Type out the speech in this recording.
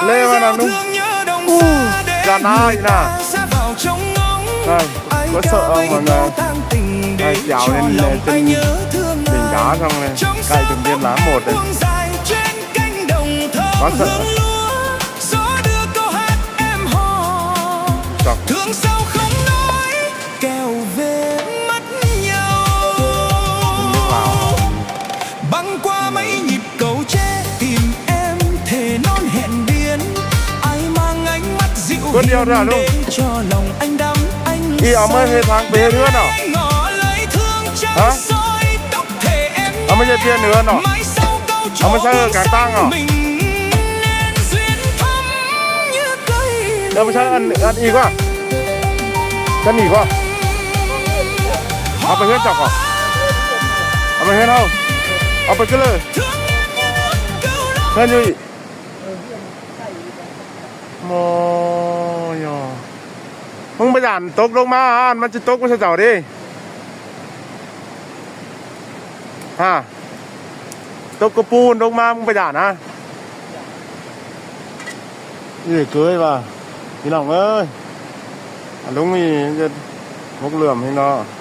ເລວະນະລຸງ ອູ້ ການອາຍນະ ໄອ້ ກໍເຊາະເອົາມັນນະ ໄອ້ ຈາວເນັ້ນແນ່ ເປັນເດັກກາທັງເລີຍ ໃກ້ເຖິງວຽດນາມໝົດເລີຍ ກໍເຊາະ ຄົນດຽວເດີລູກ ອີ່ ເອົາມາເຮັດທາງໄປເຮັດເຮືອນເນາະ ຮະ ເອົາມາເຮັດເຮືອນເນາະ ເອົາມາໃສ່ກາງຕ່າງເນາະ ເອົາມາໃສ່ອັນ ອັນອີກວ່າ ຄັນອີກວ່າ ເອົາໄປເຮືອນເຈົ້າກ່ອນ ເອົາໄປເຮືອນເຮົາ ເອົາໄປກັນເລີຍ ເຮືອນຢູ່ອີກ ໂມຍ ມຶງບໍ່ຢ້ານຕົກລົງມາ ອັນມັນຊິຕົກມາໃສ່ເຈົ້າເດ້ ຮະ ຕົກກະປູນລົງມາ ມຶງບໍ່ຢ້ານນະ ເອີ ເກີຍວ່າ ພີ່ນ້ອງເອີຍ ອາ ລຸງນີ້ຈະຫົກເຫຼື້ອມໃຫ້ເນາະ.